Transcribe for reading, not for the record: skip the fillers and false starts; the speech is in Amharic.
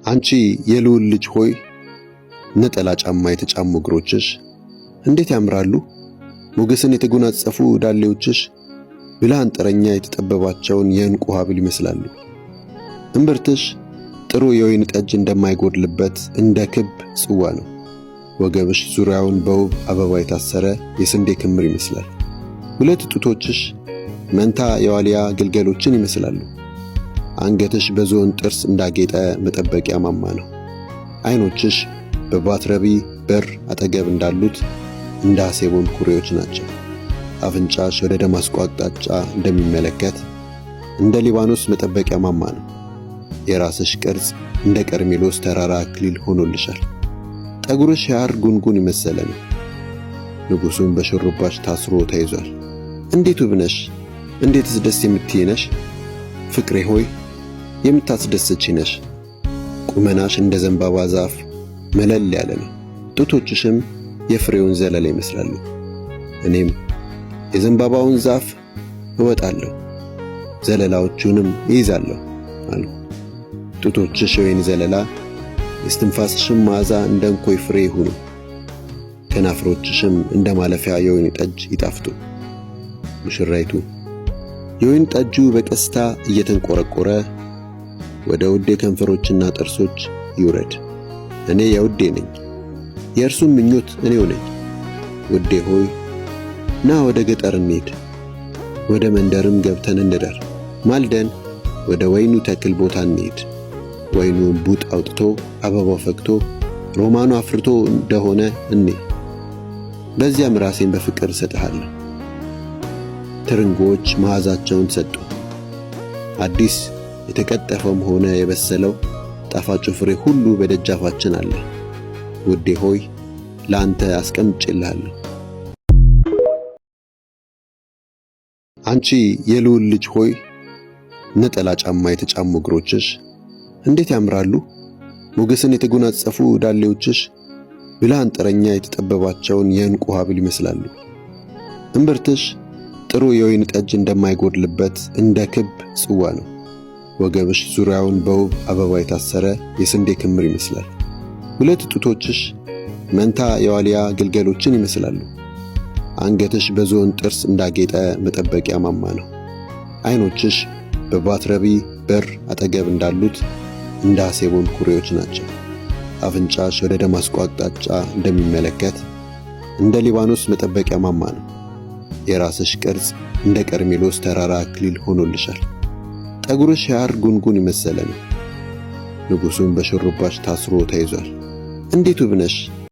አንቺ የልዑል ልጅ ሆይ፣ ነጠላ ጫማ የተጫሙ እግሮችሽ እንዴት ያምራሉ! ሞገስን የተጎናጸፉ ዳሌዎችሽ ብልህ አንጥረኛ የተጠበባቸውን የዕንቁ ሐብል ይመስላሉ። እምብርትሽ ጥሩ የወይን ጠጅ እንደማይጎድልበት እንደ ክብ ጽዋ ነው። ወገብሽ ዙሪያውን በውብ አበባ የታሰረ የስንዴ ክምር ይመስላል። ሁለት ጡቶችሽ መንታ የዋልያ ግልገሎችን ይመስላሉ። አንገትሽ በዝሆን ጥርስ እንዳጌጠ መጠበቂያ ማማ ነው። ዓይኖችሽ በባትረቢ በር አጠገብ እንዳሉት እንደ ሐሴቦን ኩሬዎች ናቸው። አፍንጫሽ ወደ ደማስቆ አቅጣጫ እንደሚመለከት እንደ ሊባኖስ መጠበቂያ ማማ ነው። የራስሽ ቅርጽ እንደ ቀርሜሎስ ተራራ አክሊል ሆኖልሻል። ጠጉርሽ የሐር ጉንጉን የመሰለ ነው። ንጉሡም በሽሩባሽ ታስሮ ተይዟል። እንዴት ውብ ነሽ! እንዴትስ ደስ የምትይ ነሽ! ፍቅሬ ሆይ፣ የምታስደስቺ ነሽ። ቁመናሽ እንደ ዘንባባ ዛፍ መለል ያለ ነው። ጡቶችሽም የፍሬውን ዘለላ ይመስላሉ። እኔም የዘንባባውን ዛፍ እወጣለሁ፣ ዘለላዎቹንም እይዛለሁ አልሁ። ጡቶችሽ የወይን ዘለላ፣ የስትንፋስሽም መዓዛ እንደ እንኮይ ፍሬ ይሁኑ። ከናፍሮችሽም እንደ ማለፊያ የወይን ጠጅ ይጣፍጡ። ሙሽራይቱ፣ የወይን ጠጁ በቀስታ እየተንቆረቆረ ወደ ውዴ ከንፈሮችና ጥርሶች ይውረድ። እኔ የውዴ ነኝ፣ የእርሱም ምኞት እኔው ነኝ። ውዴ ሆይ፣ ና ወደ ገጠር እንሂድ፣ ወደ መንደርም ገብተን እንደር። ማልደን ወደ ወይኑ ተክል ቦታ እንሂድ። ወይኑ ቡጥ አውጥቶ፣ አበባው ፈክቶ፣ ሮማኑ አፍርቶ እንደሆነ እኔ በዚያም ራሴን በፍቅር እሰጥሃለሁ። ትርንጎዎች መዓዛቸውን ሰጡ። አዲስ የተቀጠፈውም ሆነ የበሰለው ጣፋጩ ፍሬ ሁሉ በደጃፋችን አለ። ውዴ ሆይ፣ ለአንተ አስቀምጬልሃለሁ። አንቺ የልዑል ልጅ ሆይ፣ ነጠላ ጫማ የተጫሙ እግሮችሽ እንዴት ያምራሉ! ሞገስን የተጎናጸፉ ዳሌዎችሽ ብልህ አንጥረኛ የተጠበባቸውን የዕንቁ ሐብል ይመስላሉ። እምብርትሽ ጥሩ የወይን ጠጅ እንደማይጎድልበት እንደ ክብ ጽዋ ነው። ወገብሽ ዙሪያውን በውብ አበባ የታሰረ የስንዴ ክምር ይመስላል። ሁለት ጡቶችሽ መንታ የዋልያ ግልገሎችን ይመስላሉ። አንገትሽ በዝሆን ጥርስ እንዳጌጠ መጠበቂያ ማማ ነው። ዓይኖችሽ በባትረቢ በር አጠገብ እንዳሉት እንደ ሐሴቦን ኩሬዎች ናቸው። አፍንጫሽ ወደ ደማስቆ አቅጣጫ እንደሚመለከት እንደ ሊባኖስ መጠበቂያ ማማ ነው። የራስሽ ቅርጽ እንደ ቀርሜሎስ ተራራ አክሊል ሆኖልሻል። ጠጉርሽ የሐር ጉንጉን የመሰለ ነው። ንጉሡም በሽሩባሽ ታስሮ ተይዟል። እንዴት ውብ ነሽ!